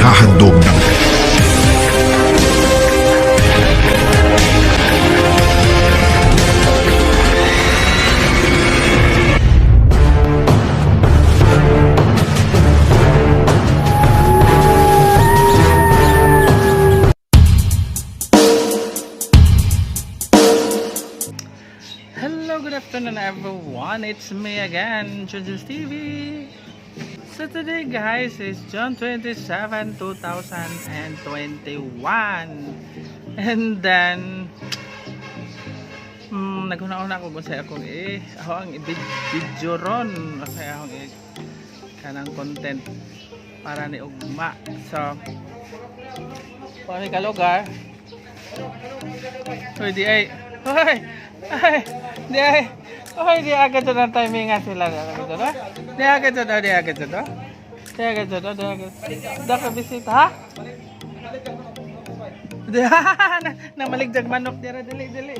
Naghahandog ng Hello, good afternoon everyone. It's me again, Junjun's TV. So today guys is June 27, 2021. And then naghuna-una ako kung sa akong eh ako ang video ron sa akong eh, kanang content para ni ugma. So, kami ka lugar. Uy, di ay. Hoy! Ay! Di ay. Hoy, di agad dyan ang timing nga sila. Di agad dyan, di agad dyan. Di agad dyan, di agad. Da ka bisita, ha? Di na, namaligdag manok dira, dili, dili.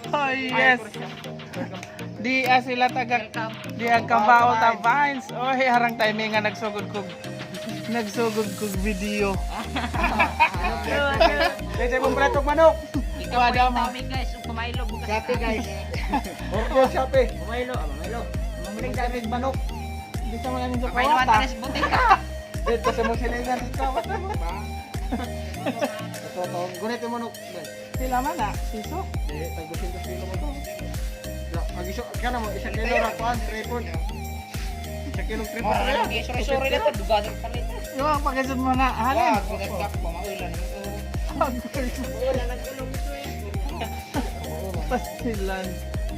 Oh yes. Di ah, sila taga di ah, kabao ta vines. Oy, harang timing nga nagsugod kog video. Dito mong pratog manok. Ikaw daw ma. Kami guys, pumaylo bukas. Shopee guys. Order Shopee. Pumaylo, ah, pumaylo. Mamalig damig manok. Di sa mga ninyo Pumaylo kawata. ang tanis buti ka. Dito sa mong silingan dito. Ba? Ito to. Gunit yung manok guys. Sila man ah, piso. Di tag 200 kilo mo to. Ya, ag iso kana mo isa kilo ra kuan tripod. Isa kilo tripod ra. Sorry, sorry na to, dugasan palit. Yo, ang pagkasod mo na. Halin. Wag, bukas ka, pamaulan. Wala nagulong ito eh. Pastilan.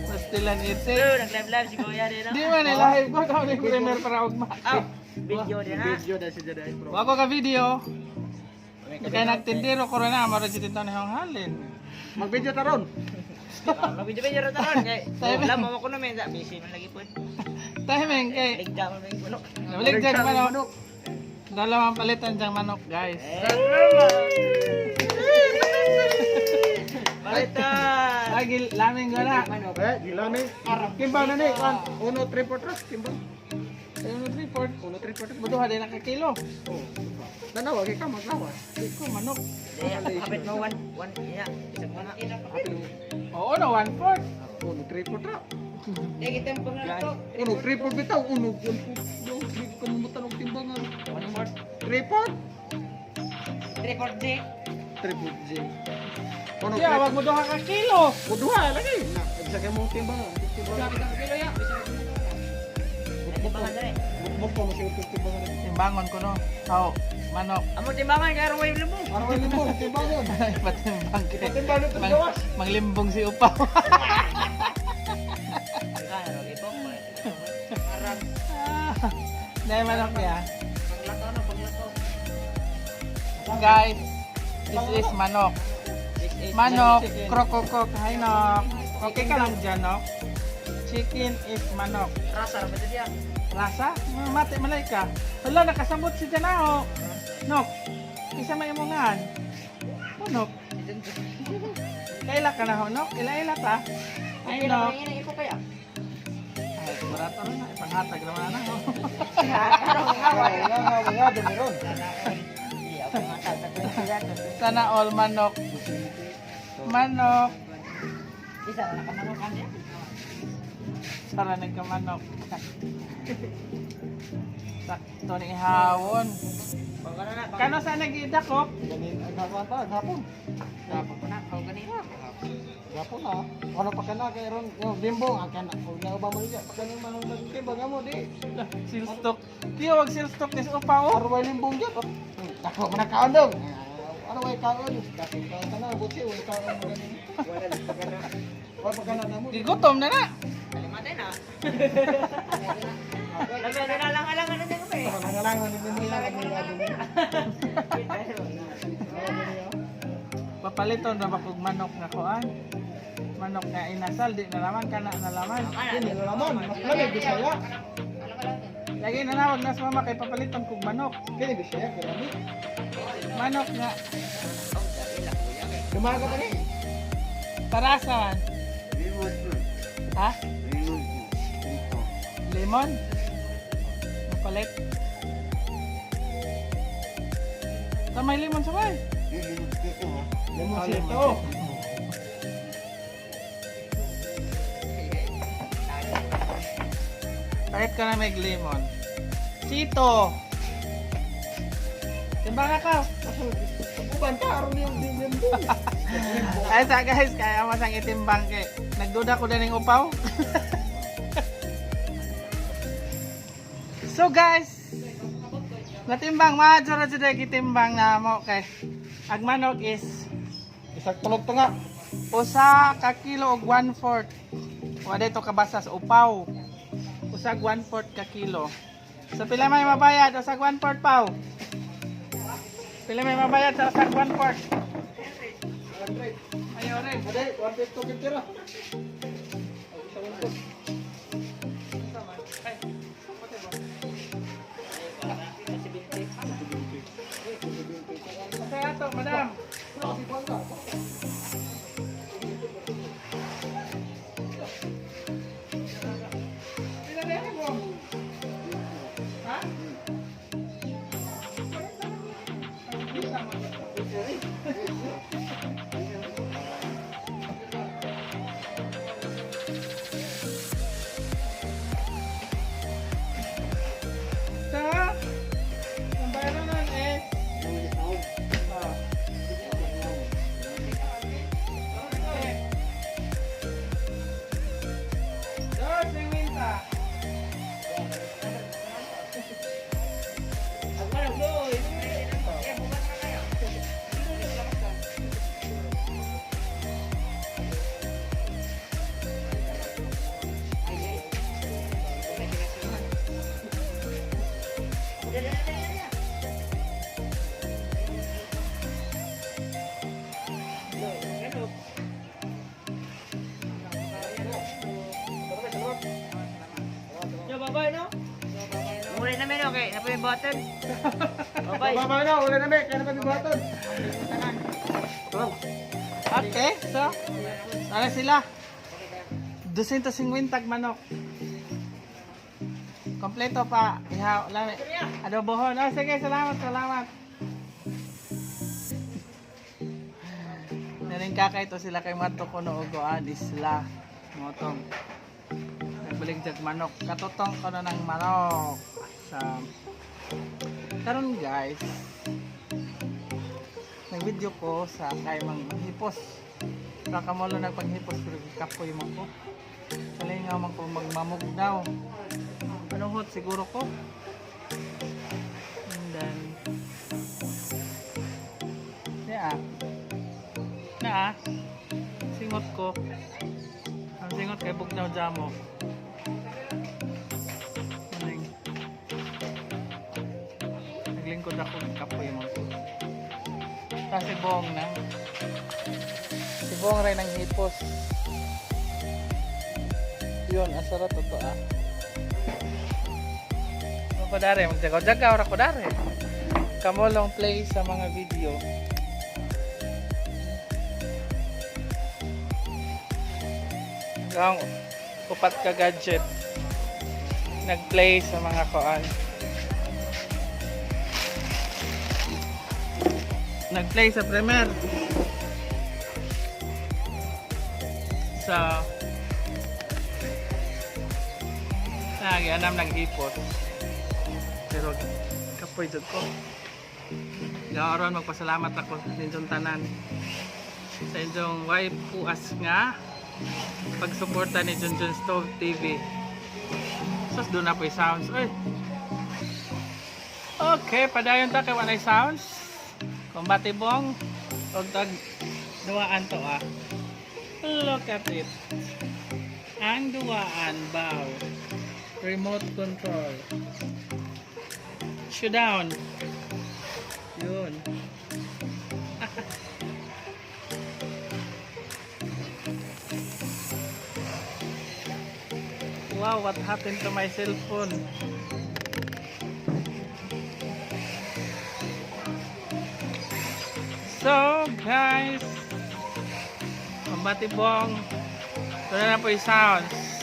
Pastilan ite. Yo, nag-live live si Kuya din. Di man ilahiv ko kami ni premier para ugma. Ah, video din ha. Video dahil si Jedi Pro. Wako ka video. Kaya nagtindiro ko rin na, mara si Tinton yung halin. Mag-video ta ron. Mag-video-video ro taron kay. Sabi- Wala mo ko na men, busy man lagi po. Timing kay. Ligda man may manok. Namaligdag manok. Dalawang palitan diyang manok, guys. Palitan. Lagi laming ko na. Eh, gilami. Timbang na ni kuan. Uno tripod ra timbang. Uno report. Uno tripod. Butuha din nakakilo. Oh. Tanawa kay ka maglawas. Di ko manok. Kapit mo one, one, iya. Isang mga. Oo no, 1/4. Uno tripod ra. Eh, kita mo na to. Uno tripod bitaw, uno one fourth. Yo, di ko kamutan og timbangan. One fourth. Tripod? Three fourth G. Tripod G. Uno Siya, wag mo duha ka kilo. O duha lagi. Na, isa kay mo timbangan. Timbangan. Kilo ya. Timbangan dere. Bukbuk ko mo siya timbangan. Timbangon ko no. Aw, manok. Amo timbangan kay aron way lumong. Araw limo timbangan. Patimbang kay. Patimbang ito gawas. Manglimbong si Upaw. Dahil manok niya. Paglakaw na, paglakaw. Guys, this is manok. Manok, krokokok, hi nok. Okay ka lang dyan, nok? Chicken is manok. Rasa, ba siya? Rasa? Mati malay ka. Hala, nakasamot si Janao. Nok, isa may imungan. Manok. Kaila ka na ho, nok? Ila-ila ta? Ay, nok. Iko kaya. Ay, barato na. Ipanghatag naman na. ho. Nga nga dumiron. Sana all manok. Manok. Isa na kamanokan niya. Sara nagkamanok. Sakto ni hawon. Pagkano na, Kano sa nagida ko? Ganin ang hapon ta, hapon. Hapon na, kau ganina. Hapon na. Ano pa kana kay ron yo bimbo ang kana. Og na ba mo niya pa kaning manong nagtimbang mo di. Silstok. Tiyo, wag silstok ni sa upa oh. Arway limbong gyud. Dako man kaon dong. Ano way kaon? Dako kaon kana buti way kaon mo ganin. Wala lang pagkana. Wa pa kana namo. Gigutom na na. Kalimatay na. Labi na lang alangan na niya eh. Pangalangan ni mo yan ang Papaliton ra ba kog manok nga kuan? Manok nga inasal di na laman kana na laman. Ini laman, mas lamig Bisaya. Lagi na nawag nas mama kay papaliton kog manok. Kini Bisaya kay Manok nga Dumaga pa ni. tarasa man. Ha? Lemon? Palit. Sa may limon sa bay. Limoncito. Palit ka na may limon. Sito. Timbang ka. Uban ka, aron yung limon. Ay sa guys, kaya masang itimbang kay. Nagduda ko din ng upaw. So guys, natimbang mga jura jud gitimbang na mo kay ag manok is Isang tulog to nga. usa ka kilo og 1/4. Wa dito kabasa sa upaw. Usag 1/4 ka kilo. So pila may mabayad usag 1/4 paw? Pila may mabayad sa usag 1/4? 100. Ayo rin. Ade, 150 ra. Isang umpos. Ay, pati ba? Masaya to, madam. Pila na yan mo? Ha? Sa, ang bayaran nun is, ah, okay. Dos, singwinta. Yo, bye-bye, no? Muli namin, okay. Napo yung button. Bye-bye. Baba na, wala na me, kaya na pa bibuhaton. Okay, so, ano sila? 250 manok. Kompleto pa. Ihaw, lami. Adobohon. Oh, sige, salamat, salamat. Naring kaka ito sila kay Mato kuno og goan isla. Motong. Nagbalik jag manok. Katotong kuno ng manok. Sa karon guys, nag-video ko sa kay Mang Manghipos. Sa kamolo nagpanghipos pero kapoy man ko. Kalingaw man ko magmamugnaw. Ano hot siguro ko. And then yeah. Na ah. Singot ko. Ang singot kay bugnaw jamo. Maning. Naglingkod ako kapoy man ko. Tapos si Bong na. Si Bong rin ang hipos. Yun, asara to to ah. Ano ko dare, magjagaw-jagaw ra ko dare. Kamolong play sa mga video. Hanggang upat ka gadget. Nag-play sa mga koan. Nag-play sa Premier. So, lagi anam naghipot. Pero kapoy jud ko. Gaaron magpasalamat ako sa inyong tanan. Sa inyong way puas nga pagsuporta ni Junjun Stove TV. Sus doon na po yung sounds. Uy. Okay, padayon ta kay walay sounds. Kumbati bong og tag duwaan to ah. Look at it. Ang duwaan bow. Remote control. Shutdown. Yun. Wow, what happened to my cell phone? So, guys, Pambatibong, ito na na po yung sounds.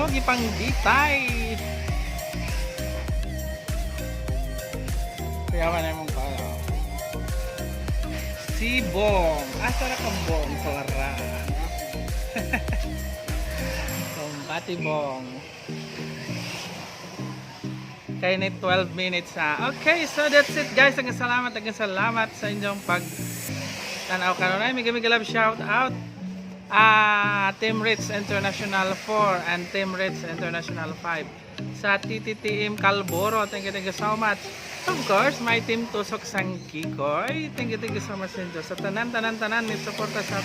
gipang ditay. Kuya man imong pala. Si Bong. Asa ra ka, Bong? Sora. Kumbati, Bong. Kay ni 12 minutes na. Okay, so that's it, guys. Daghang salamat, daghang salamat sa inyong pag tanaw karon. Ay, mega mega love shout out. Ah, Team Rich International 4 and Team Rich International 5 sa TTTM Calboro. Thank you so much. Of course, my team Tusok Sangkikoy. Thank you so much sa inyo. Sa tanan, tanan, tanan, ni suporta sa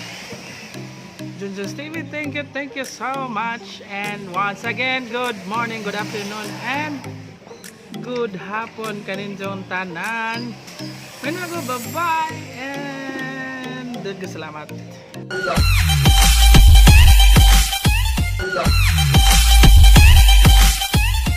Junjun's TV. Thank you so much. And once again, good morning, good afternoon, and good hapon kaninyong tanan. Ngayon, bye-bye and salamat.